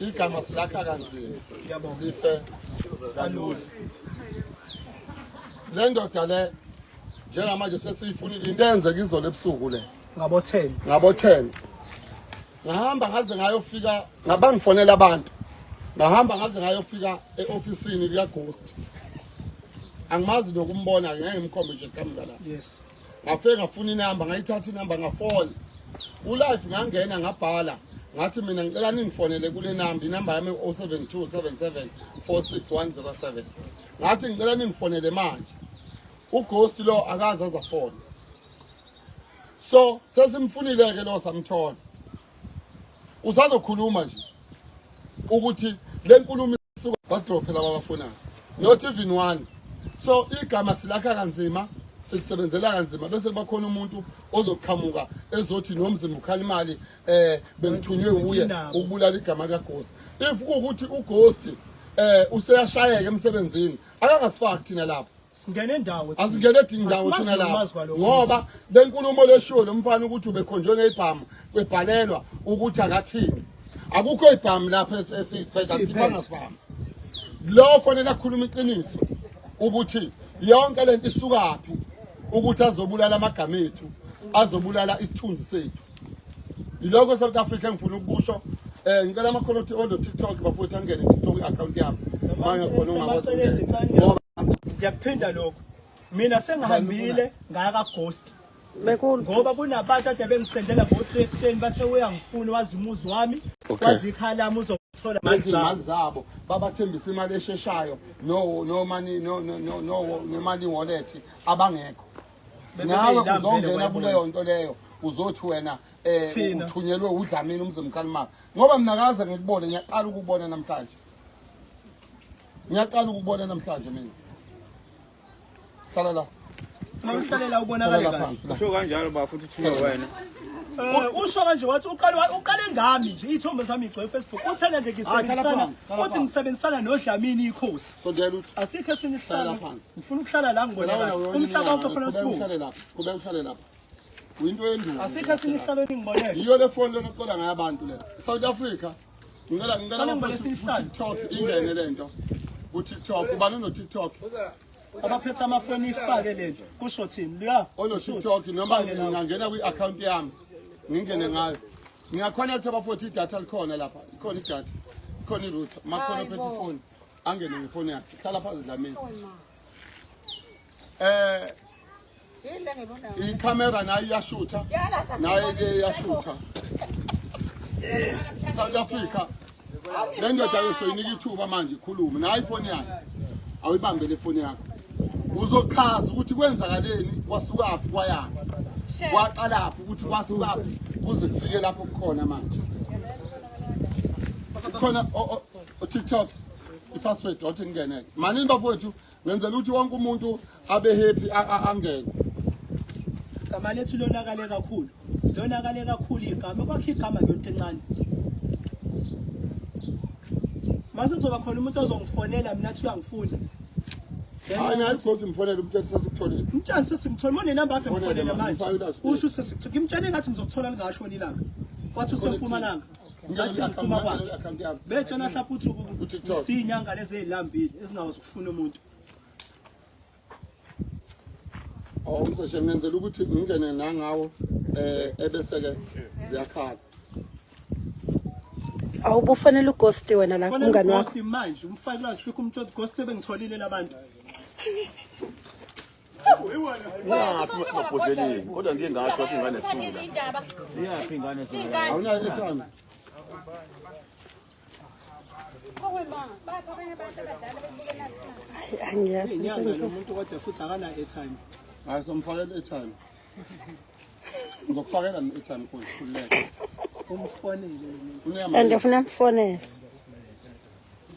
Igama silakha kanzima. Ngiyabonga. Life kalula. Le ndoda le njengamanje sesiyifunile into eyenzeka izolo ebusuku le. Ngabo 10. Ngabo 10. Ngahamba ngaze ngayofika ngabangifonela abantu. Ngahamba ngaze ngayofika eofisini lika Ghost. Angimazi nokumbona ngeke ngimkhombe nje qhamuka la. Yes. Ngafike ngafuna inamba ngayithatha inamba ngafona. Ulive ngangena ngabhala ngathi mina ngicela ningifonele kule namba inamba yami 0727746107. Ngathi ngicela ningifonele manje. UGhost lo akaze azafona. So sesimfunile ke lo samthola. Usazokhuluma nje ukuthi le nkulumo isuka badrophe laba abafunayo. Not even one. So igama silakha kanzima silisebenzela kanzima bese kuba khona umuntu ozoqhamuka ezothi nomzimba ukhala imali bengithunywe uye ukubulala igama lika Ghost. If kuwukuthi uGhost useyashayeka emsebenzini akangasifaki thina lapho. Singene ndawo thina. Asingene indawo Asimazi thina nomazi lapho kwalokho. ngoba le nkulumo leshiwo lo mfana ukuthi ubekhonjwe ngezibhamu kwebhalelwa ukuthi akathini. Akukho ibhamu lapha esiphethe asibanga sibhamu. Lo fanele akhuluma iqiniso ukuthi yonke lento isukaphi ukuthi azobulala amagama ethu azobulala isithunzi sethu. Yilokho South Africa engifuna ukukusho. Ngicela amakhono othi ondo TikTok bafowethu angene TikTok i-account yami. Manje khona ungakwazi ukungena. Ngoba Ngiyakuphinda lokho. Mina sengihambile ngaya ka Ghost. Bekulu. Ngoba kunabantu ade bengisendela ngo-3 ekuseni bathe uyangifuna wazi umuzi wami wazi ikhaya lami uzothola mali zabo. Zabo babathembisa imali esheshayo no no money no no no no no money wallet abangekho. Nawe uzongena kuleyo nto leyo uzothi wena uthunyelwe uDlamini umzimkhali ngoba mina kaze ngikubone ngiyaqala ukubona namhlanje. Ngiyaqala ukubona namhlanje mina. Hlala la. Mawuhlalela ubonakale kahle. Usho kanjalo ba futhi uthunywe wena. Usho kanje wathi uqale uqale ngami nje ithombe zami igcwele Facebook. Uthena nje ngisebenzisana uthi ngisebenzisana noDlamini ikhosi. Sondela uthi. Asikho esinye isihlalo. Ngifuna ukuhlala la ngibone kahle. Umhlaba wonke ufuna usibuke. Uhlale lapha. Kube uhlale lapha. Uyinto yenduku. Asikho esinye isihlalo engibonele. Yiyo le phone lena oqola ngayo abantu le. South Africa. Ngicela ngicela ku TikTok ingene lento. Ku TikTok ubani no TikTok? Abaphethe amafoni ifake lento. Kusho thini? Liya. Ono TikTok noma ngingangena kwi account yami. Ngingene ngayo. Ngiyaconnect abafowethu idatha likhona lapha. Ikhona idatha. Ikhona irouter. Makhona ophethe ifoni. Angene ngefoni yakhe. Hlala phansi Dlamini. Ikhamera nayo iyashutha. Nayo ke iyashutha. South Africa. Le ndoda ke soyinika ithuba manje ikhulume. Nayo ifoni yakhe. Awuyibambe le foni yakho. Uzochaza ukuthi kwenzakaleni kwasukaphi kwayaphi. Kwaqalaphi ukuthi kwasukaphi kuze kufike lapho kukhona manje. Khona o TikTok ipassword othi ngene. Manini bafowethu ngenzela ukuthi wonke umuntu abe happy angene. Igama lethu lonakale kakhulu. Lonakale kakhulu igama kwakhe igama ngento encane. Mase kuzoba khona umuntu ozongifonela mina athi uyangifuna. Hayi nayi Ghost mfonele umtshele sesikutholile. Mtshani sesimthola mone number yakhe mfonele manje. Usho sesikuthola. Ngimtshele ngathi ngizokuthola lingashoni ilanga. Wathi usempumalanga. Ngathi ngiphuma kwakhe. Betshela hlapha uthi siyinyanga lezi ezilambile ezingawazi ukufuna umuntu. Oh mseshe ngenzela ukuthi ngingene nangawo ebese ke ziyakhala. Awubufanele uGhost wena la umngani wakho. Ghost manje umfaki lwazifika umtshoti Ghost ebengitholile labantu. Iyaphi mabhodleleni kodwa ngike ngasho wathi ingane sula. Iyaphi ingane sula? Awunayo airtime. Angiyazi. Inyanga lo muntu kodwa futhi akana airtime. Hayi somfakela airtime. Ngizokufakela mina airtime khona khululeka. Umfonele lo muntu. And ufuna mfonele.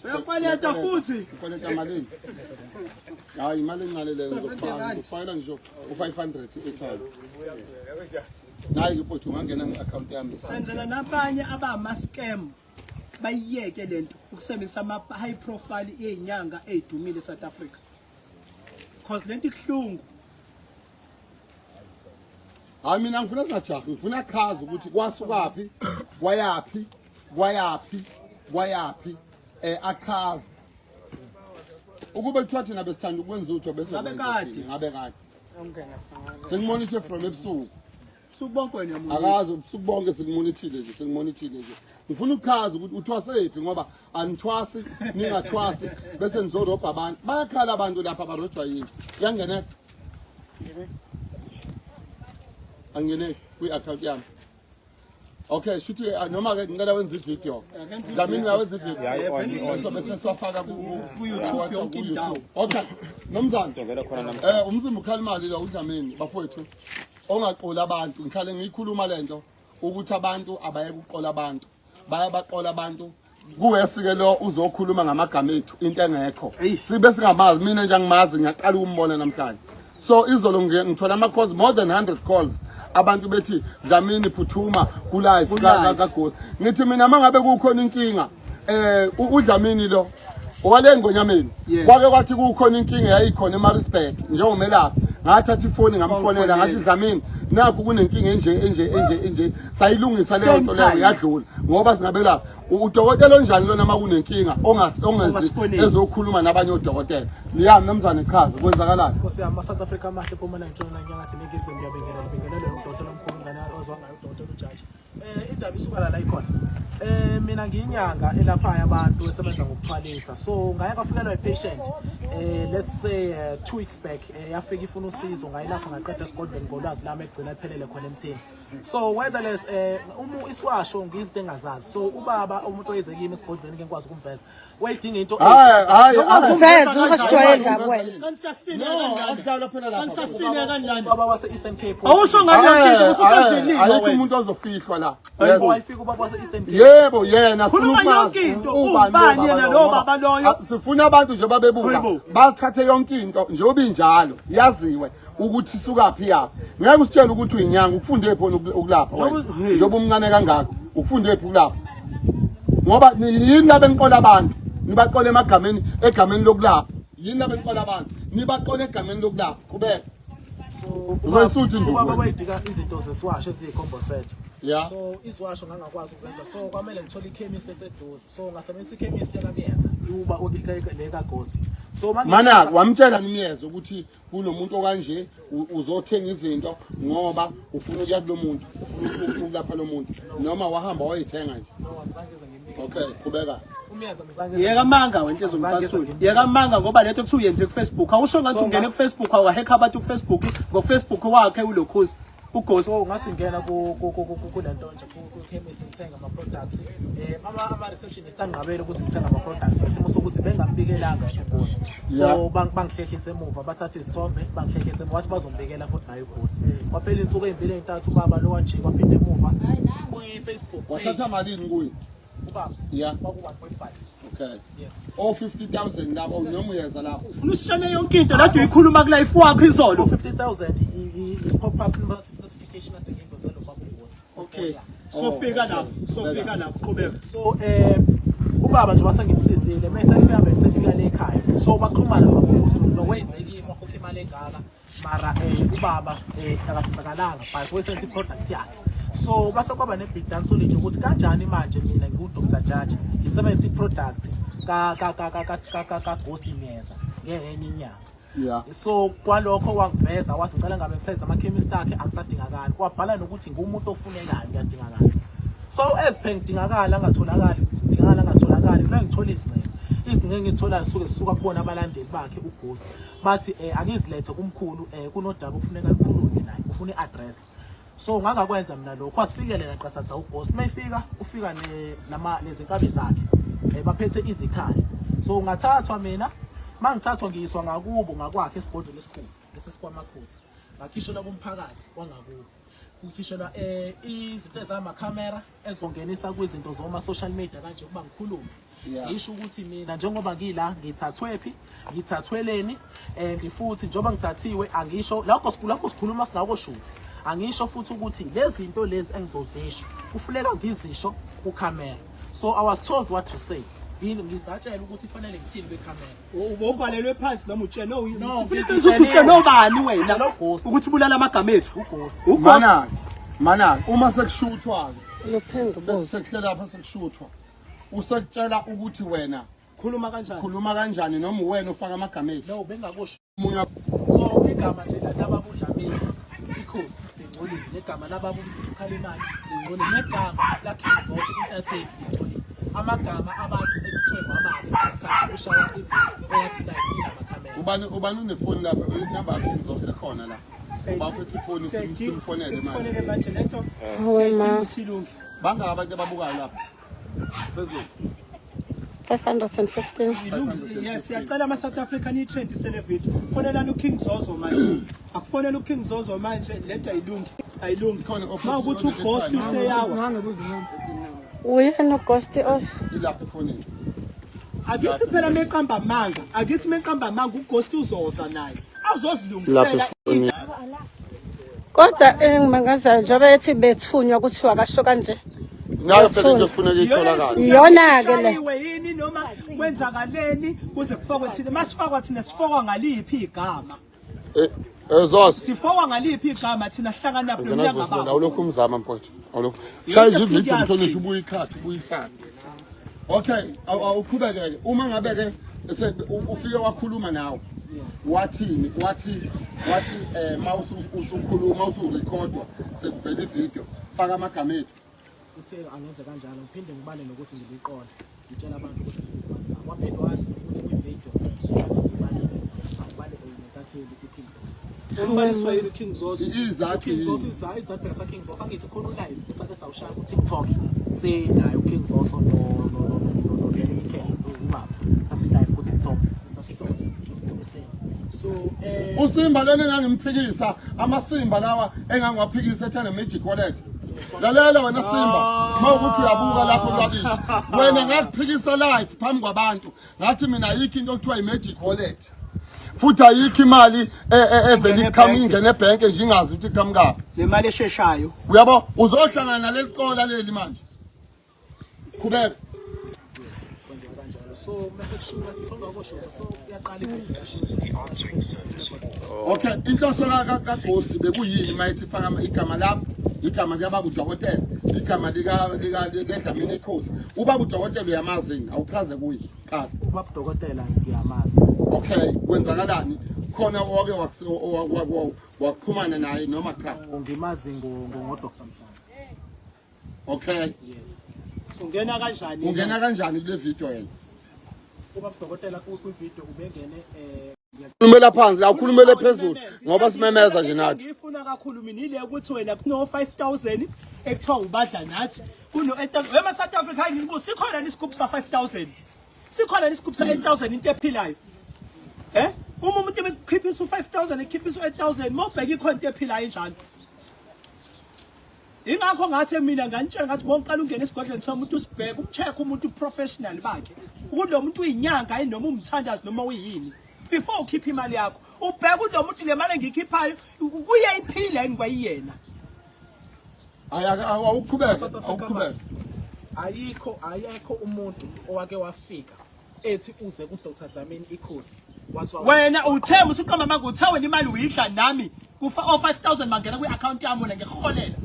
Uyakweleta futhi. Ukweleta malini? Hayi imali encane leyo ngizokufaka. Ngizokufakela ngisho u500 airtime. Nayi ke mfowethu ungangena nge-account yami. Senzela nabanye abama scam bayiyeke lento ukusebenzisa ama high profile ezinyanga ezidumile eSouth Africa. Cause lento ihlungu. Hayi mina ngifuna singajahi ngifuna chaza ukuthi kwasukaphi kwayaphi kwayaphi. Kwayaphi achaze. Ukube kuthiwa thina besithanda ukwenza utho bese Ngabe kwenza kade. thina, ngabe kade. Sikumonithe from ebusuku. Usuku bonke wena uyamonitha. Akazi ubusuku bonke sikumonithile nje, sikumonithile nje. Ngifuna ukuchaza ukuthi uthwasephi ngoba anithwasi, ningathwasi bese nizorobha abantu. Bayakhala abantu lapha barojwa yini? Kuyangeneka. Angeneki kwi-account yami. Okay, shuthi noma ke ngicela wenze i-video. Dlamini la wenze i-video. So bese siwafaka ku Ku-YouTube yonke indawo. Okay. Nomzana. Ngivela khona namhlanje. Umzimba ukhala imali lo uDlamini bafowethu. Ongaqoli abantu, ngihlale ngiyikhuluma lento ukuthi abantu abayeke ukuqola abantu. Bayabaqola abantu. Kuwesike lo uzokhuluma ngamagama ethu into engekho. Sibe singamazi, mina nje angimazi, ngiyaqala ukumbona namhlanje. So izolo ngithola ama calls, more than 100 calls, abantu bethi Dlamini phuthuma ku live ka Ghost. Ngithi mina mangabe kukhona inkinga uDlamini lo owale ngonyameni kwake kwathi kukhona inkinga yayikhona eMaritzburg njengomelaphi, ngathatha ifoni ngamfonela ngathi Dlamini nakho kunenkinga enje enje enje enje, sayilungisa leyo nto leyo yadlula ngoba singabelaphi. Udokotela onjani lona uma kunenkinga ongazi ezokhuluma nabanye odokotela? Liya mnumzane, chaza kwenzakalani. Nkosi yami, South Africa amahle, Mpumalanga, Ntshonalanga, Nyakatho, Ningizimu, ngiyabingelela, ngibingelele udokotela omkhulu ngane ozwa ngayo udokotela uJaji. Indaba isuka la ikhona. Mina ngiyinyanga elaphayo abantu esebenza ngokuthwalisa. So ngaye kwafikelwa i-patient let's say 2 weeks back, yafika ifuna usizo, ngayilapha ngaqeda esigodlweni ngolwazi lami egcina iphelele khona emthini. So weatherless uma iswasho ngizinto engazazi. So ubaba umuntu oyeze kimi esigodlweni ke ngikwazi ukumveza. Wayidinga into. Hayi hayi. Uveze ungasijwayeli kabi wena. Kanti siyasina No, kanjani? akudlalwa phela lapha. Kanti siyasina kanjani? Ubaba wase Eastern Cape. Awusho ngale nto ususenzelile Ayikho wena. umuntu ozofihlwa la. Wayefika ubaba wase Eastern Cape. Yebo yena Khuluma sifuna ukwazi yonke into, ubani ubani yena lo baba loyo? Sifuna abantu nje babebuka Hayibo. bathathe yonke into njengoba injalo yaziwe ukuthi isukaphi yaphi. Ngeke usitshele ukuthi uyinyanga ukufunde phi wena ukulapha wena. Njengoba umncane kangaka ukufunde phi ukulapha? Ngoba yini laba eniqola abantu? Nibaqola emagameni egameni lokulapha. Yini laba eniqola abantu? Nibaqola egameni lokulapha. Qhubeka. So Uzoyisutha induku ubaba wena. wayidika izinto zesiwasho eziyi-combo set. Yeah. So iziwasho ngangakwazi ukuzenza, so kwamele ngithole ikhemisi eseduze. So ngasebenzisa ikhemisi yakaMyeza, uba le kaGhost. So Mana wamtshela nimyeza ukuthi kunomuntu okanje uzothenga izinto ngoba ufuna ukuya kulo muntu, ufuna ukulapha lo muntu, noma wahamba wayithenga nje? No, angizange ngize ngimnike. Okay, qhubeka. UMyeza ngizange. Yeka amanga wena inhliziyo umfasuli. Yeka amanga ngoba lento kuthiwa uyenze ku Facebook. Awusho ngathi ungene ku Facebook awahacka abantu ku Facebook ngo Facebook wakhe ulokhuzi. uGhost. So ngathi ngena kulento nje ku chemist ngithenga ama products. Ama receptionist angqabele ukuthi ngithenga ama products ngesimo sokuthi bengambikelanga uGhost. So bangihlehlise emuva, bathatha izithombe bangihlehlise emuva, wathi bazombikela futhi naye uGhost. Kwaphela insuku ezimbili ezintathu ubaba lo wajika waphinde emuva kwi Facebook. Wathatha malini kuye? Ubaba. Yeah. Kwaku 1.5. Okay. Yes. O 50,000 lapho noma uyeza lapho. Ufuna usishane yonke into la uyikhuluma ku life wakho izolo. 50,000 i pop up notification ade ngiyiveze lo baba uGhost. Okay. Sofika lapho, sofika lapho qhubeka. So ubaba nje wasengimsizile mase efika bese efika le ekhaya. So baxhumana baba uGhost lokwenze kimi wakhokha imali engaka mara ubaba akasizakalanga but wesenza i-product yakhe. So base kwaba ne-big dance nje ukuthi kanjani manje mina ngiwu-Dr Judge ngisebenzisa i-product ka ka ka ka ka ka ka Ghost Myeza ngenye inyanga. So kwalokho wakuveza wathi ngicela ngabe ngisenza ama-chemist akhe akusadingakali. Wabhala nokuthi ngumuntu ofunekayo ngiyadingakala. So as per ngidingakala ngatholakali, ngidingakala ngatholakali, mina ngithola izingcingo. Izingcingo engizitholayo suke zisuka kubona abalandeli bakhe uGhost. Bathi angizilethe kumkhulu kunodaba okufuneka likhulunywe naye, ufuna i-address. So ngangakwenza mina lokho, wasifikele naqasatha uGhost. Mayifika ufika nama nezinkabi zakhe. Baphethe izikhali. So ngathathwa mina, mangithathwa ngiyiswa ngakubo ngakwakhe esigodlweni esikhulu esesikwamakhutha. Ngakhishelwa kumphakathi wangakubo. Kukhishelwa izinto ezamakhamera ezongenisa kwizinto zoma social media kanje kuba ngikhulume. Ngisho ukuthi mina njengoba ngila ngithathwephi, ngithathweleni and futhi njengoba ngithathiwe angisho lapho lapho sikhuluma singako shoot. Angisho futhi ukuthi lezi zinto lezi engizozisho kufuneka ngizisho ku camera. So I was told what to say. Yini ngizingatshela ukuthi kufanele ngithini kwi camera. Ubhalelwe phansi noma utshele No, sifuna iqiniso ukuthi utshele obani wena Utshele uGhost. ukuthi ubulala amagama ethu. uGhost. uGhost. Mana mana uma sekushuthwa Uyophenga ke ubuzo. sekuhlela lapha sekushuthwa. Usekutshela ukuthi wena Khuluma kanjani? Khuluma kanjani noma uwena ufaka amagama ethu? No, bengakusho. Omunye So igama nje lababa uDlamini ikhosi lingcolile, negama lababa uMzimkhalimani lingcolile, negama laKing Zoso intatheli lingcolile. Amagama abantu ekuthiwe ngwamabi kanti kushaya ivideo eyakhe live inamakhamera. Ubani unefoni lapha, inamba yakhe King Zoso ikhona la. Uba uphethe ifoni simfonele manje. Simfonele manje lento siyayidinga ukuthi ilunge. Bangaka abantu ababukayo lapha. Phezulu. 515. Ilungi, yes, siyacela ama South African i-trend isele video. Fonelani uKing Zozo manje. Akufonela uKing Zozo manje lento ayilungi. Ayilungi. Khona i-opportunity Uma ukuthi uGhost useyawa. Uyena uGhost o Ilapha efonini. Akithi phela meqamba amanga, akithi meqamba amanga uGhost uzoza naye. Azozilungisela. Kodwa engimangazayo njengoba ethi bethunywa kuthiwa akasho kanje. Nayo phela into ekufuneka itholakale. Iyona-ke le. Ishayiwe yini noma kwenzakaleni kuze kufakwe thina masifakwa thina sifakwa ngaliphi igama? Eh, eh Zoso. Sifakwa ngaliphi igama thina sihlangana phi nomnyanga baba? Awulokhu umzama mfowethu. Awulokhu. Shaya nje ivideo mhlonishwa ubuye ikhathi ubuye ifake. Okay, awuqhubeke-ke. Uma ngabe ke ufike wakhuluma nawe. Wathini? Wathi wathi eh mawusukhuluma usurekhodwa sekuvela ivideo faka amagama ethu. Uthe angenze kanjalo ngiphinde ngibale nokuthi ngiliqole ngitshela abantu ukuthi lezi zimali zami. Waphinde wathi futhi kwivideo kade ngibalile angibale nentatheli iKing Zoso. Umbaliswa yini uKing Zoso? Izathu King Zoso yini? izathu sa King Zoso angithi khona ulive esake sawushaya ku TikTok sinayo uKing Zoso no no no no no Ikhehla ubaba sasi live ku TikTok sisasona so eh Usimba lona engangimphikisa amasimba lawa engangiwaphikisa ethana magic wallet. Lalela wena Simba, mawukuthi uyabuka lapho lwakishi. Wena ngakuphikisa live phambi kwabantu. Ngathi mina ayikho into okuthiwa i-magic wallet. Futhi ayikho imali evela iqhamuka ingene ebhenki nje ingazi ukuthi iqhamukaphi. Le mali esheshayo. Uyabo uzohlangana naleli qola leli manje. Qhubeka. Kwenzeka kanjalo. So mase kushuka ifuna ukoshuza so uyaqala ivideo. Okay, inhloso ka ka Ghost bekuyini mayethi faka igama lakho, igama lika baba udokotela, igama lika lika leDlamini Inkosi. Ubaba udokotela uyamazi yini? Awuchaze kuye. Qala. Ubaba udokotela ngiyamazi. Okay, kwenzakalani? Khona wake wakuxhumana naye noma cha? Ngimazi ngo ngo Dr. Mhlanga. Okay. Yes. Ungena kanjani? Ungena kanjani kule video yena? Ubaba udokotela ku video ubengene eh Khulumela phansi la ukhulumele phezulu ngoba simemeza nje nathi. Ngifuna kakhulu mina ile ukuthi wena kuno 5000 ekuthiwa ubadla nathi kuno 8000 wema South Africa ngibuza sikhona isigubhu sa 5000 sikhona isigubhu sa 8000 into ephilayo eh uma umuntu ekukhiphisa u5000 ekhiphisa u8000 mawubheka ikhona into ephilayo enjalo Ingakho ngathi mina nganitshela ngathi mawuqala ungena esigodlweni somuntu usibheke umcheck umuntu professional bakhe ukuthi lo muntu uyinyanga yini noma umthandazi noma uyini before ukhipha imali yakho ubheke ukuthi lo muntu le mali engiyikhiphayo kuye iphila yini kwayiyena. Hayi awuqhubeke awuqhubeke. Ayikho ayekho umuntu owake wafika ethi uze ku Dr Dlamini ikhosi wathiwa Wena uthe usuqamba amanga uthe wena imali uyidla nami kufa o 5000 mangena kwi account yami wena ngikuholela.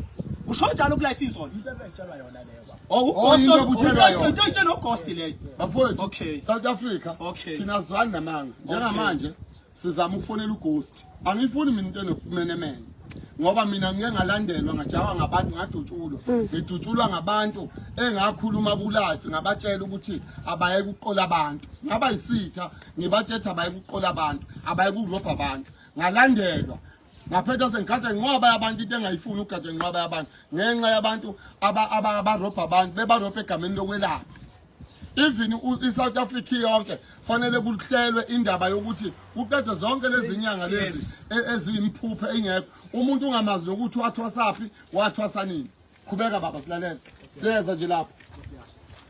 Usho njalo ku life izolo. Into ebengitshelwa yona leyo baba. Oh Oh, into ekutshelwa yona. Into itshelwa uGhost leyo. Bafowethu, Okay. South Africa, Okay. thina sizwani namanga. Njengamanje sizama ukufonela uGhost. Angiyifuni mina into enokumenemene. Ngoba mina ngike ngalandelwa ngajawa ngabantu ngadutshulwa. Ngidutshulwa ngabantu engakhuluma ku live ngabatshela ukuthi abayeke ukuqola abantu. Ngaba yisitha ngibatshela abayeke ukuqola abantu, abayeke ukurobha abantu. Ngalandelwa ngaphetha sengigada inqwaba yabantu into engayifuni ukugada inqwaba yabantu ngenxa yabantu abarobha abantu bebarobha egameni lokwelapha even i-South Africa yonke fanele kuhlelwe indaba yokuthi kuqedwe zonke lezi nyanga lezi eziyimphuphe engekho umuntu ungamazi nokuthi wathwasaphi wathwasa nini qhubeka baba silalela siyeza nje lapho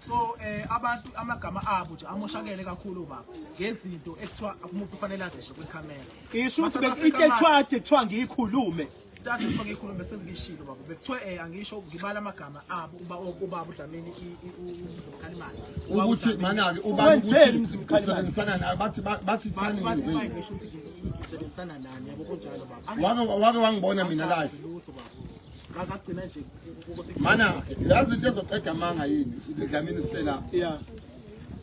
so eh abantu amagama abo nje amoshakele kakhulu baba ngezinto ekuthiwa umuntu kufanele azisho kwikhamera Ngisho ukuthi into ekuthiwa kade kuthiwa ngiyikhulume Kade kuthiwa ngiyikhulume sezingishilo baba bekuthiwa eh angisho ngibala amagama abo uba ubaba uDlamini uMzimkhalimane ukuthi mana-ke ubani Wenzeni ukuthi uMzimkhalimane? usebenzisana naye bathi bathi bathi thani bathi ngenzeni ngisho ukuthi ngisebenzisana nani yabo kunjalo baba wake wake wangibona mina live lutho baba Ngagcina nje ukuthi Mana yazi into ezoqeda amanga yini? Dlamini sela. Yeah.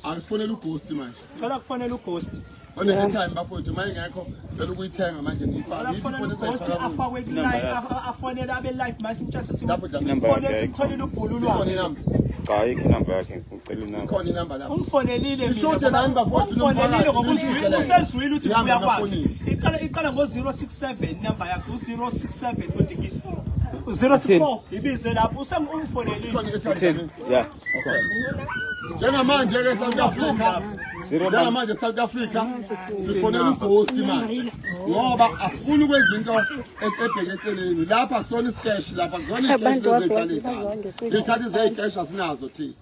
Angisifonela ughost manje. Cela kufonela ughost. One airtime bafowethu uma ingekho cela ukuyithenga manje ngiyifake. Cela kufonela ughost afakwe ku live afonele abe live mase imtshase Lapho Dlamini. simfonele sitholile ubhulu Ikhona lwakhe. inamba. Cha, ayikho inamba yakhe, ngicela inamba. Ikhona inamba lapho. Ungifonelile mina. Ishothe nani bafowethu Ungifonelile ngoba nomphakathi, usezwile ukuthi Ihamba kubuya kwakhe. emafonini. Iqala iqala ngo-067 number yakhe u-067 kodwa 064 ibize lapho usemngifonelile. Ikhona i-airtime Dlamini. Yeah. Njengamanje ke South Africa, njengamanje South Africa sifonela ughost manje. Ngoba asifuni ukwenza into ebheke eceleni. Lapha kusona isikeshi lapha kusona Abantu isikeshi wathi- lezidlala. Ikhathi zeyikeshi asinazo thina.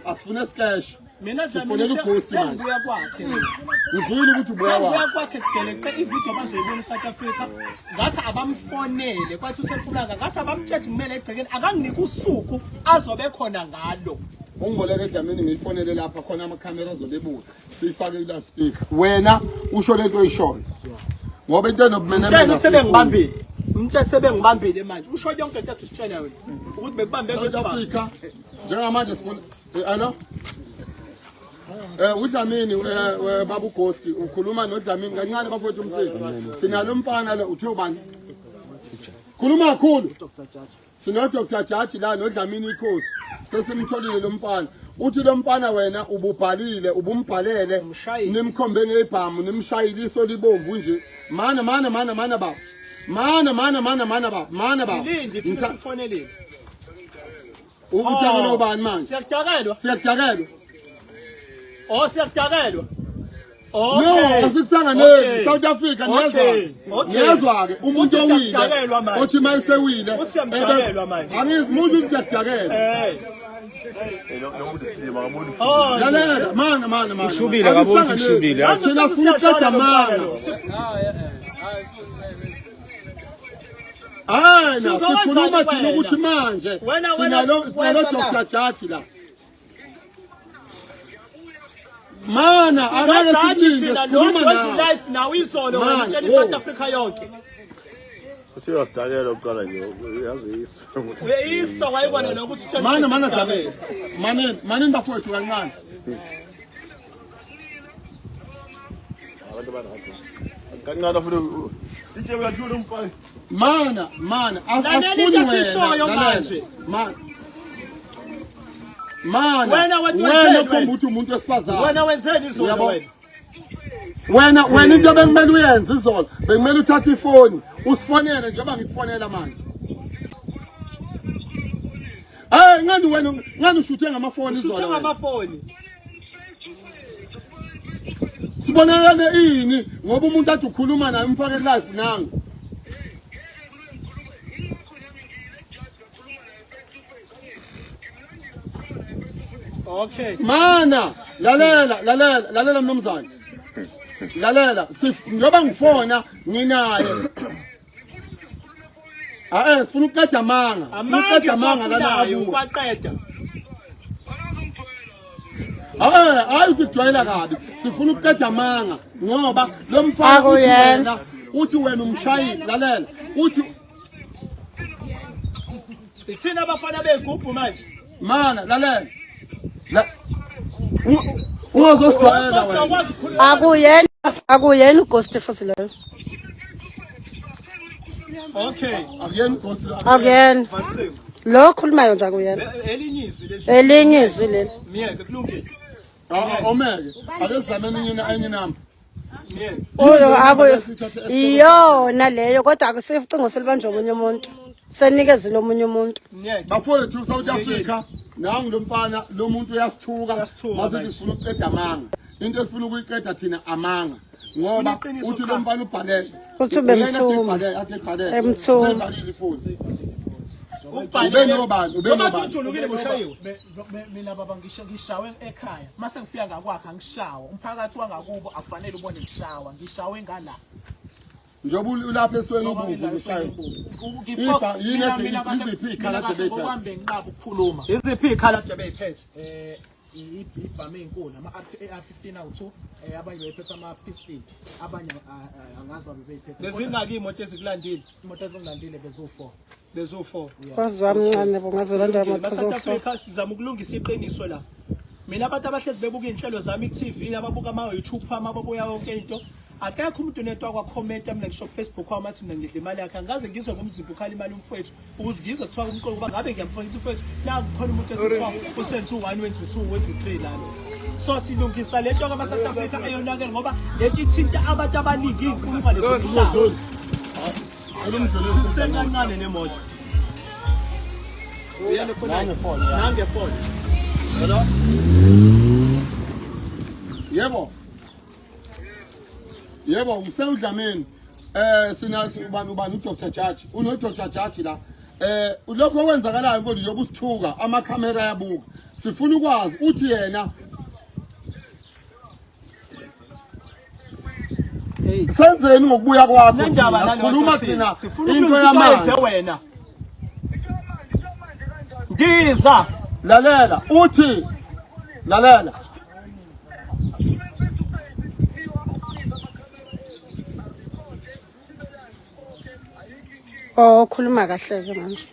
Asifune isikeshi. Mina Dlamini Sifonela ughost manje. sengibuya kwakhe. Uzwile ukuthi ubuya Sengibuya wakhe. kwakhe kugeleqe ividiyo bazoyibona eSouth Africa. Ngathi abamfonele kwathi useMpumalanga ngathi abamtshethi kumele egcekeni akanginike usuku azobe khona ngalo. Ungiboleke eDlamini ngiyifonele lapha khona amakhamera azobe ebuka. Siyifake ku loudspeaker. Wena usho lento oyishoyo. Ngoba into enobumenemene Mtshele asiyifuni. sebengibambile. Mtshele sebengibambile manje. Usho yonke into athi usitshela yona ukuthi bekubambe South ngesibhamu. Africa njengamanje sifuna hello uDlamini baba uGhost ukhuluma noDlamini kancane bafowethu umsizi sinalo mfana lo uthe ubani khuluma kakhulu sino Dr Jaji la noDlamini ikhosi sesimtholile lo mfana uthi lo mfana wena ububhalile ubumbhalele Umshayile. nimkhombe ngebhamu nimshayile iso libomvu nje mana mana mana mana baba mana mana mana mana baba mana baba Silindi thina sikufonelile. Udakelwa ubani manje? Siyakudakelwa. Siyakudakelwa. Oh siyakudakelwa. No, Okay. asikusanganeli. Okay. South Africa niyezwa. Okay. Okay. Niyezwa ke umuntu Uthi owile. siyakudakelwa manje. Othi mayesewile. Uthi siyamdakelwa manje. Angizi umuntu uthi siyakudakelwa. Eh. Lo muntu silima akaboni. Oh. Lalela mana mana mana. Ushubile, akaboni ukuthi ushubile, yazi. Thina sifuna ukuqeda amanga. Hayi na Sizokwenza sikhuluma thina wena. ukuthi manje Wena, wena, sinalo sinalo wena Dr. Jaji la. Mana angeke Jaji sikulinde thina lo sikhuluma wenza nawe. life nawe izolo wena Man, utshela wo. iSouth Africa yonke. Uthi uyasidakelwa kuqala nje, uyazeyisa. Uyeyisa wayibona nokuthi utshela Mana mana siyakudakelwa. Dlamini. Manini manini bafowethu kancane. Abantu banakho. Kancane futhi DJ uyathula umfana. Mana mana Lalela asifuni into wena. esiyishoyo lalela. manje. Mana. Mana Wena wena wena wenzeni ukhomba wena? ukuthi umuntu wesifazane. Wena wenzeni izolo Uyabo? wena? Wena into bekumele uyenze izolo bekumele uthathe ifoni usifonele njengoba ngikufonela manje. Hey ngani wena ngani ushuthe ngamafoni Ushuthe izolo. wena? ngamafoni. Sibonakale ini ngoba umuntu athi ukhuluma naye umfake live nangu. Okay. Mana lalela lalela lalela mnumzane. Lalela njengoba ngifona nginaye. Ah sifuna ukuqeda amanga. Sifuna Amanga ukuqeda amanga lana esiwafunayo akuwe. ukwaqeda. Hayi hayi usikujwayela kabi. Sifuna ukuqeda amanga ngoba lo mfana uthi Akuyena. wena uthi wena umshayeli lalela uthi Ithina abafana begubhu manje. mana lalela. La Ungazosijwayela Pastor wena. akwazi ukukhuluma. Akuyena akuyena ughost futhi leyo. Okay. Akuyena ughost lo. Akuyena. Vacingo. Lo okhulumayo nje akuyena. Elinye izwi lesho. Elinye izwi leli. Miyeke kulungile. Omeke ake sizame enye enye inamba. Miyeke. Oyo aku iyona leyo kodwa akusicingo selibanjwe omunye umuntu. Senikezile omunye umuntu. Miyeke. Bafowethu South Africa nangu lo mfana lo muntu uyasithuka Uyasithuka masithi manje. sifuna ukuqeda amanga into esifuna ukuyiqeda thina amanga ngoba Sifuna iqiniso uthi lo qha. mfana ubhalele Uthi ubemthuma. Uyena ade ebhalele, Emthuma. Usebhalile futhi Ubhalile. Ube nobani, ube Noma nobani. ujulukile bushayiwe. Mina baba ngishawe ekhaya mase ngifika ngakwakhe angishawa umphakathi wangakubo akufanele ubone ngishawa ngishawe ngala njengoba ulapha esweni ubomvu ushaye Yini iziphi iy'khala ade beyiphethe? Ngokwami benginqaba ukukhuluma Iziphi ikhala ade beyiphethe? Ibhamu ey'nkulu ama-AR-15 awu-2 abanye beyiphethe ama-pistol abanye angazi babe beyiphethe. Bezingaki imoto ezikulandile? Imoto ezingilandile beziwu-4. Bezo 4. Kwazi wami ncane bongazolanda South amaxhosa. Africa sizama ukulungisa iqiniso la. Mina abantu abahlezi bebuka inhlelo zami ku TV ababuka ama YouTube ababuya yonke into. Akekho umuntu netwa kwa comment mina ngisho ku Facebook wami athi mina ngidla imali yakhe. Angikaze ngizwe ngomzimba ukhala imali umfowethu. Ukuze ngizwe kuthiwa umqondo kuba ngabe ngiyamfuna ukuthi mfowethu la kukhona umuntu esithiwa usenze u1 wenza u2 wenza u3 lana. So silungisa lento kama South Africa eyonakele ngoba lento ithinta abantu abaningi inkulungwane zomhlaba. Sekancane nemoto. Nangefoni. Hello? Yebo. Yebo, ngisewudlamini. Sina ubani uDr Judge. Uno Dr Judge la. Lokho okwenzakalayo mfowethu njengoba usithuka amakhamera ayabuka. Sifuna ukwazi uthi yena senzeni ngokubuya kwakho Nendaba thina? Sikhuluma thina sifuna into ukulungisa into yamanje. oyenze wena. Ndiza. Lalela, uthi lalela. Oh, khuluma kahle ke manje.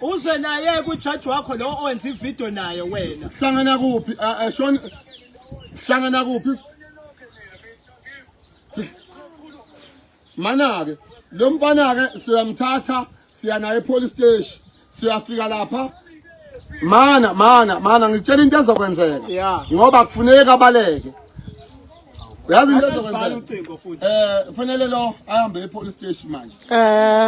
Uze naye kujaji wakho lo owenza ivideo naye wena. Hlangana kuphi? Shon hlangana kuphi? Mana ke lo mfana ke siyamthatha siya naye epolice station siyafika lapha mana mana mana ngitshela into ezokwenzeka Yeah. ngoba kufuneka abaleke uyazi into Vala ezokwenzeka ucingo futhi. Fanele lo ahambe epolice station manje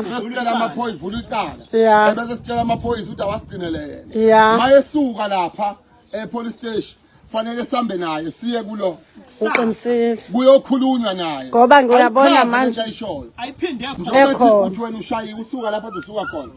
sesicela amaphoyisa vula icala Yeah. ebese sitshela amaphoyisa ukuthi awasigcinele yena Yeah. mayesuka lapha epolice station fanele sambe naye siye kulo Uqinisile. kuyokhulunywa naye Ngoba ngiyabona Ayichaze manje. lento ayishoyo Ayiphinde yakhona. njengoba Ekhona. uthi wena ushayiwe usuka lapha usuka khona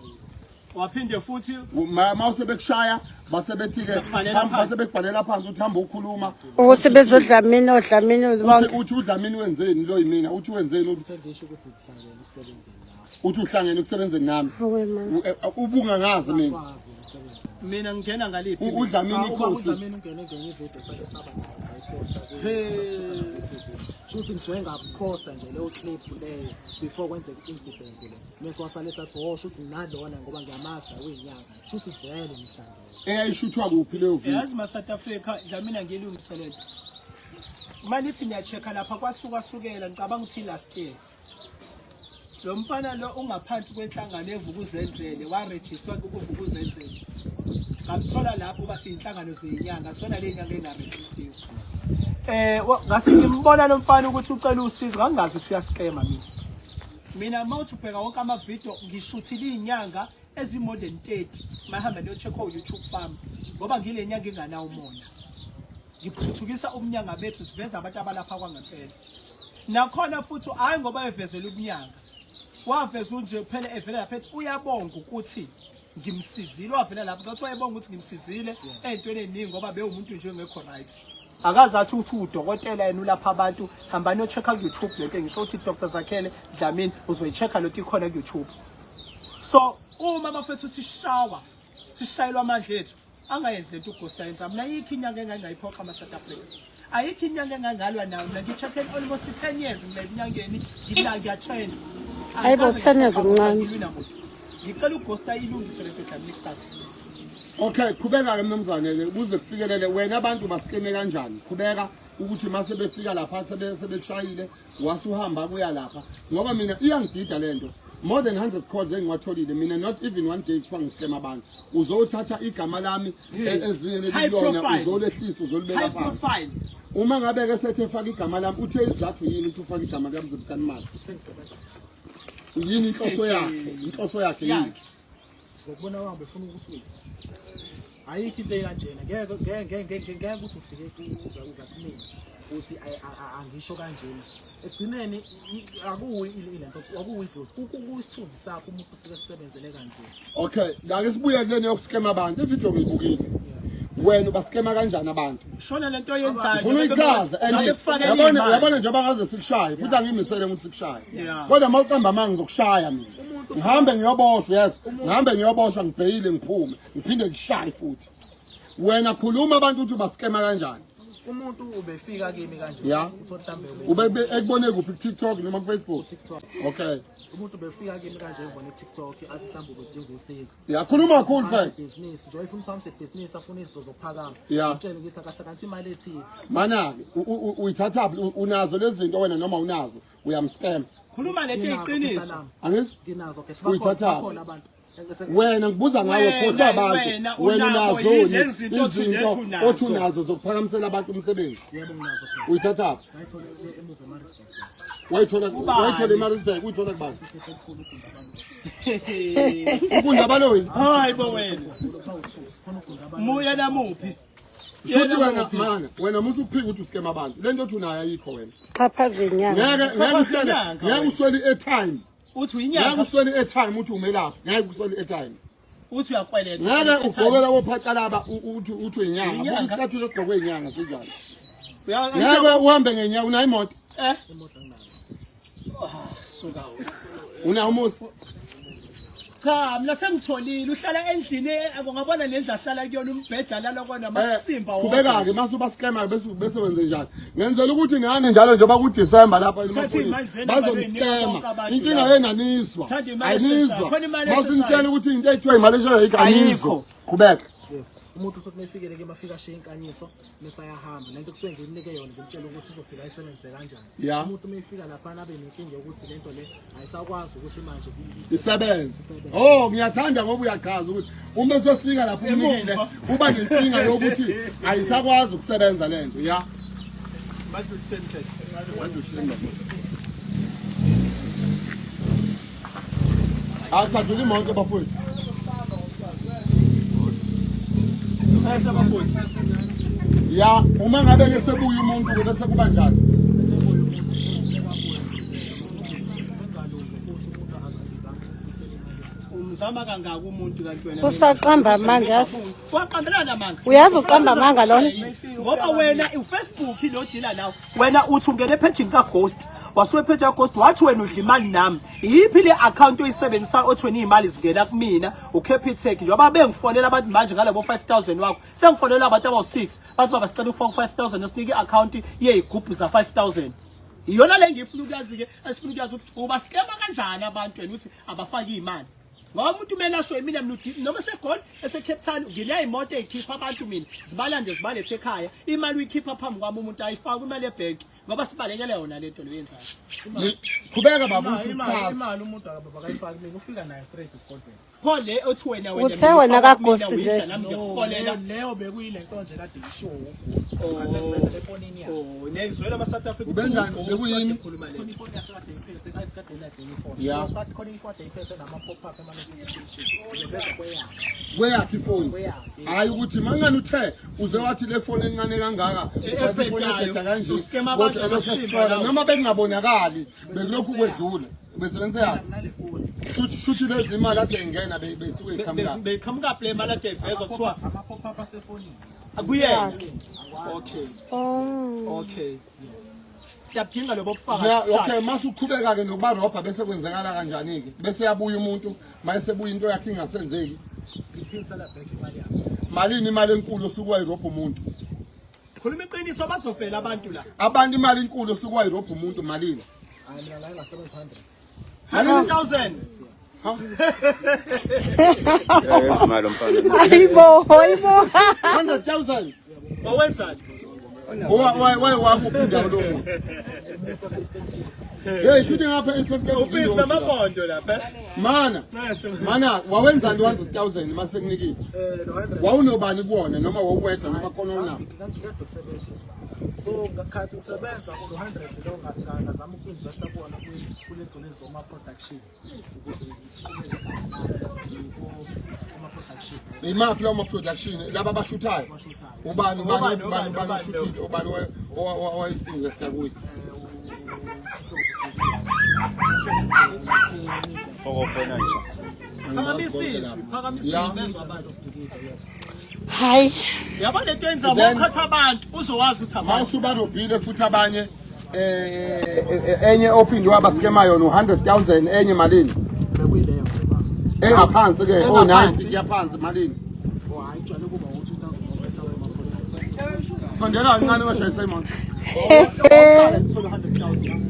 Waphinde futhi ma usebekushaya basebethi-ke Bakubhalela phansi. basebekubhalela phansi ukuthi hamba ukhuluma Ukuthi bezodlamini odlamini uthi bonke. uthi udlamini wenzeni lo yimina uthi wenzeni Ngisho ukuthi ngihlangene ukusebenzeni nawe. uthi uhlangene ekusebenzeni nami Awe mama. Ubungangazi mina Kwazi wena usebenza. mina ngingena ngaliphi. Udlamini Cha, uba ikhosi uDlamini ungene ngenye ividiyo sake saba nayo sayiposta ku-TV. Shuthi ngisuke ngaphosta nje leyo clip leyo before kwenzeka i-incident le. Mese wasale sathi oh shuthi nginalona ngoba ngiyamazi la uyinyanga. Shuthi vele ngihlangene. Eyayishuthwa kuphi leyo video Yazi ma South Africa Dlamini ngilungise lento. Manje niya-check lapha kwasuka sukela ngicabanga ukuthi last year. Lo mfana lo ungaphansi kwenhlangano evukuzenzele waregister kuvukuzenzele. Ngamthola lapho uba siyinhlangano zenyanga sona le nyanga engaregistiwe. Ngase ngimbona lo mfana ukuthi ucela usizo ngangazi ukuthi uyaskema mina. Mina mawuthi ubheka wonke ama video ngishuthile izinyanga ezi more than 30 mahamba niyo-check o-YouTube farm ngoba ngile nyanga inganawo umona. Ngithuthukisa umnyanga bethu siveza abantu abalapha kwangempela. Nakhona futhi hayi ngoba evezela umnyanga. Waveza nje phela evela lapha ethi uyabonga ukuthi ngimsizile wavela lapha ngathi wayebonga ukuthi ngimsizile ey'ntweni ey'ningi ngoba bewumuntu nje ongekho right. Akaze athi ukuthi udokotela yena ulapha abantu hambani yo-check-a ku-YouTube lento ngisho ukuthi Dr Zakhele Dlamini uzoyi-check-a lento ikhona ku-YouTube. So uma bafethu sishawa sishayelwa amandla ethu angayenzi lento uGhost ayenza mina ayikho inyanga engangayiphoqa ama South Africa. Ayikho inyanga engangalwa nayo mina ngi-check almost 10 years ngila eminyangeni ngila ngiyatrain. Hayi bo, 10 years umncane. Ngicela uGhost ayilungise lento Dlamini kusasa. Okay, qhubeka ke mnumzane ke kuze kufikelele wena abantu basikeme kanjani? Qhubeka ukuthi mase befika lapha sebekushayile wasuhamba kuya lapha ngoba mina iyangidida lento. More than 100 calls engiwatholile mina not even one day kuthiwa ngisikema abantu. Uzothatha igama lami ezingeni High elilona profile. uzolehlisa uzolibeka High phansi. profile. Uma ngabe ke sethe faka igama lami uthe isizathu yini ukuthi ufake igama likaMzimkanimali? Sengisebenza. Yini inhloso yakhe? Inhloso yakhe yini? Yakhe. Ngokubona kwami befuna ukusiwisa. Ayikho into ekanjena. Ngeke ngeke ngeke ngeke ukuthi ufike uza kumina uthi angisho kanjena. Ekugcineni akuyi lento akuyi idlozi. Kuyisithunzi sakho umuntu usuke esebenzele kanzima. Okay, la ke sibuye kule yokuskema abantu. Ivideo ngiyibukile. Wena ubaskema kanjani abantu? Shona lento oyenzayo. Ufuna uyichaze and Ngabe kufakela yabona imali. yabona njengoba ngaze sikushaye futhi angimisele ukuthi sikushaye. Yeah. Kodwa uma uqamba amanga ngizokushaya mina. Ngihambe ngiyoboshwa yes. Ngihambe ngiyoboshwa ngibheyile ngiphume. Ngiphinde ngishaye futhi. Wena khuluma abantu ukuthi ubaskema kanjani. Umuntu ubefika kimi kanje. Yeah. Uthi mhlambe ube Ube ekubone kuphi ku TikTok noma ku Facebook? TikTok. Okay. Umuntu befika kimi kanje ngibona ku-TikTok athi mhlawumbe ubedinga usizo. Yakhuluma kakhulu phela. Ibhizinisi njengoba efuna uphakamisa ibhizinisi afuna izinto zokuphakama. Ngitshele ngithi akahlanganise imali ethile. Mana-ke uyithathaphi unazo lezi zinto wena noma unazo uyamscam. Khuluma lento eyiqiniso. Angizwa? Nginazo ke. Uyithathaphi? Bakhona abantu. Wena ngibuza ngawe khohlwa abantu. Wena unazo izinto othi unazo zokuphakamisela abantu umsebenzi. Yebo nginazo phela. Uyithathaphi? Ngayithola emuva eMaritzburg. Wayithola wayithola eMaritzburg, uyithola kubani? Ukunda baloyi. Hayi bo wena. Muya namuphi? Shuthi wena mana, wena musu uphika ukuthi uskema abantu. Lento othi unayo ayikho wena. Xhaphaza inyanga. Ngeke ngeke uswele ngeke uswele i-airtime. Uthi uyinyanga. Ngeke uswele i-airtime uthi umelaphi. Ngeke uswele i-airtime. Uthi uyakweleta. Ngeke ugqokela wophaca uthi uthi uyinyanga. Buka isicathulo esigqokwe inyanga sinjalo. Ngeke uhambe ngenyawo unayo imoto. Eh? Ah, suka wena. Unawo umuzi? Cha, mina sengitholile uhlala endlini ungabona lendlu ahlala kuyona umbheda lala kona amasimba wonke. Qhubeka-ke mase uba-scammer bese bese wenze njani. Ngenzela ukuthi nani njalo njengoba kuDecember lapha bazomscammer. Inkinga yenu anizwa. Ayinizwa. Masinitshela ukuthi into ekuthiwa imali esheshayo ayikho anizwa. Qhubeka. Yes. Umuntu uthi mefikele ke mafika ashiye inkanyiso bese ayahamba. Lento kusuke ngimnike yona ngimtshela ukuthi izofika ayisebenzise kanjani. Umuntu uma efika lapha abe nenkinga yokuthi lento le ayisakwazi ukuthi manje isebenze. Oh, ngiyathanda ngoba uyachaza ukuthi uma esefika lapho umnikile uba nenkinga yokuthi ayisakwazi ukusebenza lento. Ya. Badluliseni khe. Badluliseni bafowethu. Akusadluli imoto bafowethu. Ya, uma ngabe ke sebuya umuntu ke bese kuba njani? Sebuya umuntu kufuneka abuye bengalungi futhi umuntu azabizanga ukubuyisela imali yakhe. Umzama kangaka umuntu kanti wena. Usaqamba amanga yazi. Waqambelana amanga. Uyazi uqamba amanga lona. Ngoba wena uFacebook lo dealer lawo. Wena uthi ungene ephejini kaGhost. Wasuke ephejini kaGhost wathi wena udla imali nami. Iyiphi le account oyisebenzisayo othi wena iy'mali zingena kumina uCapitec njengoba bengifonela abantu manje ngalabo 5000 wakho. Sengifonela abantu abawu-6 bathi baba sicela ufake 5000 osinike i-account yey'gubhu za-5000. Iyona le ngifuna ukuyazi-ke esifuna ukuyazi ukuthi ubaskema kanjani abantu wena ukuthi abafake iy'mali. Ngoba umuntu kumele asho mina mina noma eseGoli eseCape Town nginayo imoto eyikhipha abantu mina zibalande zibalethe ekhaya imali uyikhipha phambi kwami umuntu ayifake imali ebhenki ngoba sibalekele yona lento leyo yenzayo. Qhubeka baba uthi uchaza. Imali umuntu akabakayifaki mina ufika nayo straight esigodlweni. Pho le othi wena wena Uthe wena kaGhost nje. nami ngiyakuholela. Leyo bekuyile nto nje kade isho uGhost. Ngathi ngiveze efonini yakhe. Oh, niyayizwela ama South Africa. Ubenjani? Bekuyini? Khuluma le. Khona ifoni yakhe kade iphethe ayisikade elade ifoni. Yeah. So kade khona ifoni kade iphethe nama pop up ema notification. Beveza kweyakhe. Kweyakhe ifoni. Kweyakhe. Hayi ukuthi mangani uthe uze wathi le phone encane kangaka E- uphatha ifoni ebhedayo. ebheda kanje Uskema abantu kodwa elokhu abasimba escrolla. lawo. noma bekungabonakali bekulokhu kwedlula ubesebenzisa yakhe Nale foni. shuthi shuthi lezi imali ade ingena beyisuke iqhamuka Beqhamuka play imali ade ivezwa kuthiwa Ama pop up asefonini. akuyena. Okay. Oh. Okay. Siyabudinga lobo bufakazi. Ya, okay kusasa. mase uqhubeka ke nokubarobha bese kwenzekala kanjani ke bese yabuya umuntu mayesebuya into yakhe ingasenzeki Ngiphinsela back imali yakhe. malini imali enkulu osuke wayirobha umuntu Khuluma iqiniso bazofela abantu la. abantu imali enkulu osuke wayirobha umuntu malini Hayi mina la ngasebenza 100. malini 100,000. Yayenza imali mfana. Hayibo, hayibo. 100,000 Wawenzani? Waye wakuphi indawo lo muntu hey shooting ngapha eSouth Cape Ufisi namabhondo lapha. mana mana wawenzani 100,000 mase kunikile Eh lo 100 wawunobani kuwona noma wawuwedwa noma khona unabo ngikade kusebenza. So ngakhathi ngisebenza kulo 100 lo ngazama uku-investa kuwona kulezinto lezi zoma production ukuze ngiqhubeke kuma production. Imaphi lawo ma-production laba abashuthayo Abashuthayo. ubani ubani Ubani, ubani ubani ubani, oshuthile ubani owayi-investa kuye Foko khona nje. Phakamisa izwi, phakamisa Ya. izwi bezwe abantu. Hayi. Yabo lento yenza Then- ukhatha abantu uzowazi ukuthi ma abantu. usubarobhile futhi abanye enye ophinde wabaskema yona u-100,000 enye malini Bekuyileyo nje baba. engaphansi ke o-90 Engaphansi. kuyaphansi malini Oh hayi ijwayele kuba u-2000 or 3000 ama-products. sondela kancane ungashayisa imoto Uthola 100,000.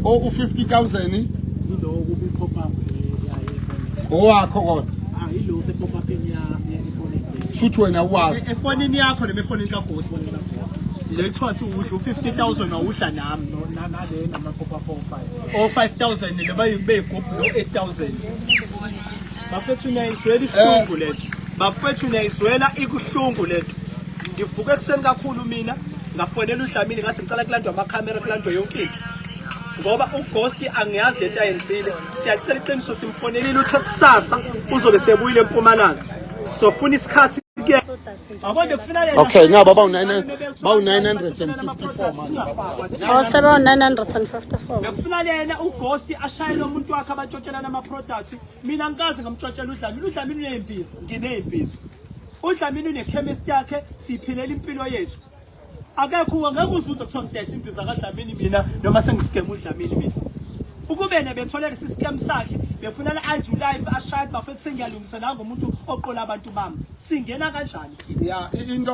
o u-50,000 Into Ulo kubi pop up le ya efonini. Owakho kodwa. Ah ilo se pop up ya efonini. Shuthi wena wazi. Efonini yakho noma efonini kaGhost? Le kuthiwa siwudla u-50,000 wawudla nami. No na nale nama pop up o5. O-5000 le beyigubhu lo 8000. Bafethu niyayizwela ibuhlungu lento. Bafethu niyayizwela ikuhlungu lento. Ngivuke ekuseni kakhulu mina ngafonela uDlamini ngathi ngicela kulandwa amakhamera kulandwe yonke into. Ngoba uGhost angiyazi lento ayenzile. Siyacela iqiniso simfonelile uthe kusasa uzobe sebuyile eMpumalanga. Sofuna isikhathi ke. Yabo bekufuna yena. Okay, nabo bawu 954 manje. Oh, sebe 954. Bekufuna lena uGhost ashayele umuntu wakhe abatshontshelana ama products. Mina ngikaze ngamtshontshela uDlamini. uDlamini uneyimbiza, ngineyimbiza. uDlamini une-chemist yakhe, siyiphilela impilo yethu. Akekho ngeke uzuze kuthiwa ngidayisa imbiza kaDlamini mina noma sengisigema uDlamini mina. Ukube ne betholela isiscam sakhe befuna la anju life ashaye bafethu sengiyalungisa la ngomuntu oqola abantu bami. Singena kanjani thina? Ya,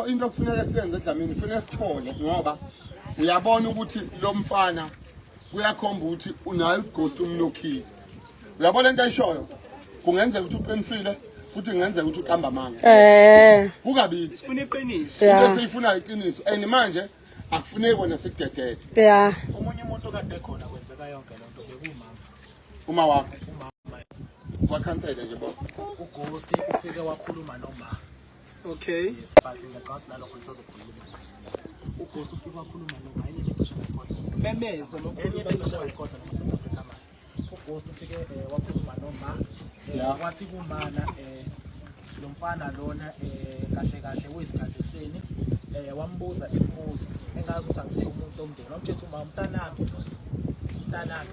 into kufuneka siyenze Dlamini, kufuneka sithole ngoba uyabona ukuthi lo mfana kuyakhomba ukuthi unayo ughost umnokhile. Uyabona into ayishoyo? Kungenzeka ukuthi uqinisile futhi kungenzeka ukuthi uqamba amanga. Kukabili. Sifuna iqiniso. Into esiyifunayo iqiniso and manje akufuneki wena sikudedele. Omunye umuntu okade khona kwenzeka yonke lento bekumama. Uma wakho. Wakhansela nje bo. UGhost ufike wakhuluma noma. Okay. Yes, but ngiyacabanga ukuthi nalokho nisazokhuluma. UGhost ufike wakhuluma noma enye into ngayikhohlwa. Memeze Enye into ngayikhohlwa noma South Africa amahle. UGhost ufike wakhuluma noma wathi kumana lo mfana lona kahle kahle kuyisikhathi ekuseni wambuza imibuzo engazi ukuthi angisiye umuntu omndeni wamtshela uma umntanami umntanami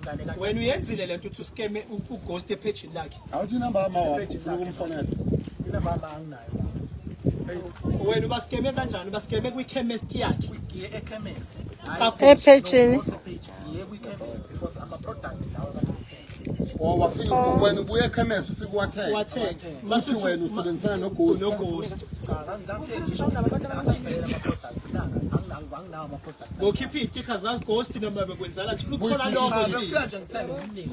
ingane ka Wena uyenzile lento uthi uskeme uGhost ephejini lakhe. Awuthi inamba yama wakho ufuna ukumfonela. Inamba yami anginayo. Wena ubaskeme kanjani? Ubaskeme kwi-chemist yakhe. Ngiye ekhemist. Ephejini. Ngiye kwi-chemist because ama-product lawa kade ngithenga. Oh, wafika wena ubuye ekhemesi ufike uwathenga. Wathenga. Uthi wena usebenzisana noGhost. NoGhost. Cha, ngangifike ngisho asavela ama-products nanga anginawo ama-products. Ngokhipha iy'tikha zaGhost noma bekwenzala sifuna ukuthola lokho Cha, thina. bengifika nje ngithenge ngimnike.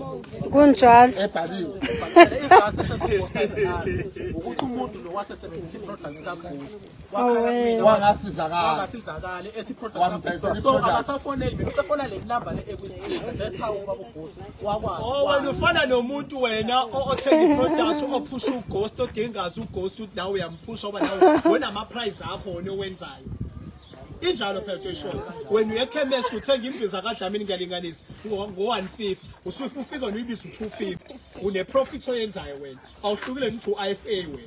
Kunjalo. Ebhaliwe. Isizathu esenza uGhost aze ukuthi umuntu lo wasesebenzisa i-products kaGhost. Wakhala kumina Wangasizakala. wangasizakali ethi i-product Wamdayisela so i-product. akasafoneli mina usefona le number le ekwi-screen. That's how ubaba uGhost wakwazi. Oh wena ufana nomuntu wena othenga iproduct ophusha uGhost odingazi uGhost uthi nawe uyamphusha ngoba nawe wena ama price akho wona owenzayo. Injalo phela into eshoyo. Wena uye ekhemesti uthenga imbiza kaDlamini ngiyalinganisa ngo 150 usufika uyibiza u250 une profit oyenzayo wena. Awuhlukile ngithi u-IFA wena.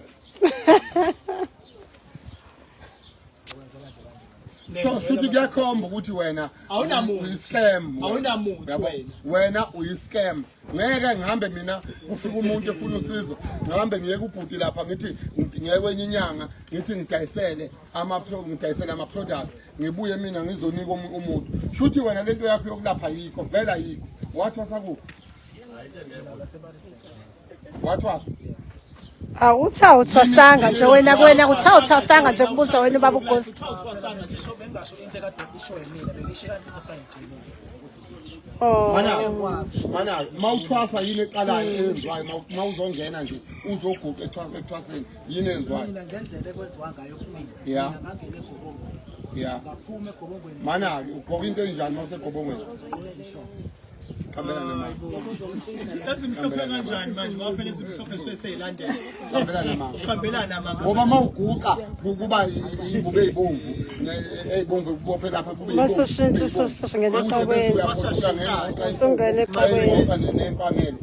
Sho shuthi kuyakhomba ukuthi wena Awunamuthi. uyi-scam. Awunamuthi Yabo? wena. Wena uyi-scam. Ngeke ngihambe mina kufika umuntu efuna usizo ngihambe ngiye kubhuti lapha ngithi ngiye kwenye inyanga ngithi ngidayisele ama ngidayisele ama product ngibuye mina ngizonika umuntu. Shuthi wena lento yakho yokulapha yikho vela yikho. Wathwasa kuphi? Wathwasa. Awuthi awuthwasanga nje wena kuwena kuthi awuthwasanga nje kubuza wena ubaba uGhost. Awuthwasanga nje. Ngisho bengasho into ekade isho yimina bengisho kanti into efana nje mina ukuthi ngisho. Oh. Mana, mana, mawuthwasa yini eqalayo eyenziwayo mawuzongena nje uzoguqa ekuthwaseni yini eyenziwayo? Mina ngendlela ekwenziwa ngayo kumina. Yeah. Mina ngangena egobongweni. Yeah. Ngaphuma egobongweni. Mana ugqoka into enjani mawusegobongweni? Qambela namanga. Ezimhlophe kanjani manje ngoba phela ezimhlophe suke seyilandela. Qambela namanga. Qambelana amanga. Ngoba mawuguqa kuba ingubo ezibomvu ezibomvu kubophe lapha kube Masushintsha usungena eqhakweni. Usungena eqhakweni. Nempangele.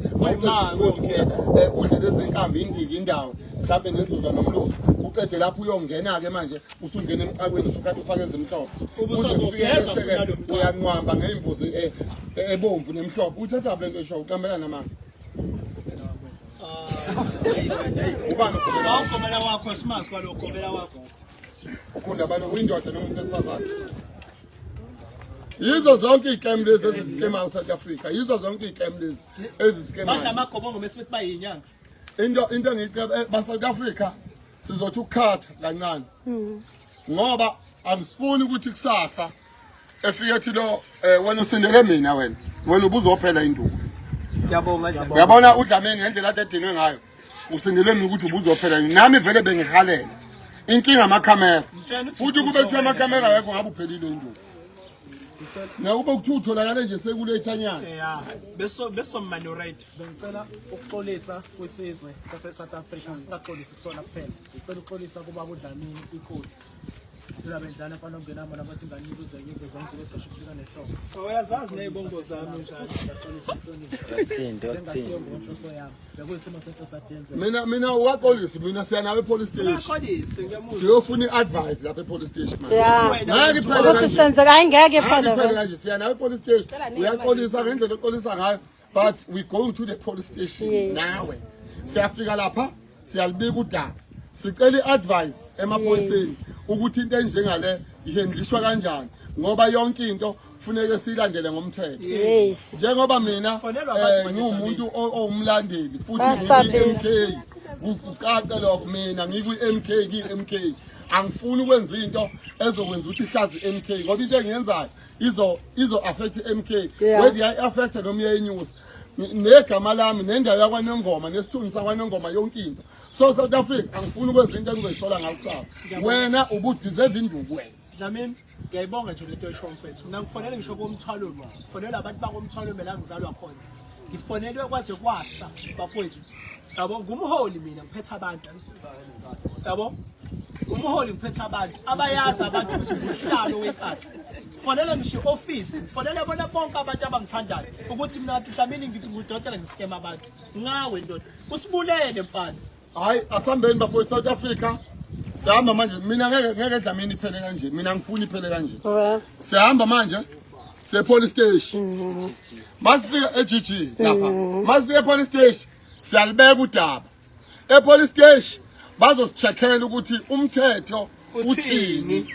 Udle lezi nkambi indiki indawo mhlawumbe nenzuza nomlutho uqede lapho uyongena-ke manje usungena emcakweni usukade ufake ezimhlophe Ubusazogeza futhi nalo mcako. uyanqwamba ngeyimbuzi ebomvu nemhlophe uthathaphi lento eshoyo uqambela namanga ubani ugomela Awugomela wakho simazi kwalo gomela wakho. ukhunda abantu uyindoda noma umuntu wesifazane yizo zonke iy'kem lezi ezisikemayo South Africa yizo zonke iy'kem lezi Badla ezisikemayo amagobongo mase bethi bayinyanga. into engiyiceba ba South Africa sizothi ukukhatha kancane ngoba angisifuni ukuthi kusasa efike ethi lo wena usindele mina wena ubuzophela induku. Ngiyabonga Dlamini. Uyabona uDlamini ngendlela ade edinwe ngayo. Usindelwe mina ukuthi ubuzophela yini. Nami vele bengihalela. Inkinga amakhamera. Mtshela ukuthi Futhi kube kuthiwa amakhamera awekho ngabe uphelile induku. Nakuba kuthiwa utholakale nje sekulethanyana. Yeah. Beso beso minority. Bengicela ukuxolisa kwisizwe sase-South Africa, ngingaxolisi kusona kuphela. Ngicela ukuxolisa kubaba uDlamini inkosi. Lula bendlana mfana ongenamo lapho athi ingane ibuze ngibuze ngisuke sesho nehlobo. Uyazazi nezibongo zami njalo. Ngiyaxolisa inhlonipho. Wathinte, wathinte. Bengasiyo ngenhloso yami. Bekuyisimo senhloso adenze. Mina uyaxolisa mina siya nawe epolice station. Uyaxolisa ngiyamuzwa. Siyofuna i-advice lapha epolice station manje. Ya. Ngeke iphele Ukuthi kanje. senzeka hayi ngeke Ngeke iphele iphele vele. kanje siya nawe epolice station. Uyaxolisa ngendlela oxolisa ngayo but we going to the police station Yes. nawe. Siyafika lapha siyalibika udaba. Sicela i-advice emaphoyiseni ukuthi into enjengale ihendlishwa kanjani ngoba yonke into funeke siyilandele ngomthetho. Yes. Njengoba mina Sifonelwa abantu manje ngiwumuntu owumlandeli futhi Basabisa. ngiyi-MK kucace lokho mina ngikwi-MK ngiyi-MK angifuni ukwenza into ezokwenza ukuthi ihlaze i-MK ngoba into engiyenzayo izo izo affect i-MK Yeah. whether iyayi-affecta noma iyayinyusa negama lami nendawo yakwanongoma nesithunzi sakwanongoma yonke into. So South Africa angifuni ukwenza into engizoyisola ngayo kusasa. Wena ubudeserve induku wena. Dlamini, ngiyayibonga nje lento oyisho mfethu. Mina ngifonele ngisho komthwalo, ngifonele abantu bakomthwalo la ngizalwa khona. Ngifonelwe kwaze kwasa bafowethu. Yabo, ngumholi mina ngiphethe abantu. Yabo? Umholi ngiphethe abantu. Abayazi abantu ukuthi nguhlalo wenkatha. Ngifonele ngisho i-office, ngifonele bona bonke abantu abangithandayo ukuthi mina ngathi Dlamini ngithi ngudokotela ngiskema abantu. Ngawe ndoda. Usibulele mfana. Hayi asambeni bafowethu South Africa. Sihamba manje mina ngeke Dlamini iphele kanje. Mina ngifuni iphele kanje. Well, Sihamba manje siye police station. Masifika eGG lapha. Masifika epolice station siyalibeka udaba. Epolice station bazosicheckela ukuthi umthetho uthini.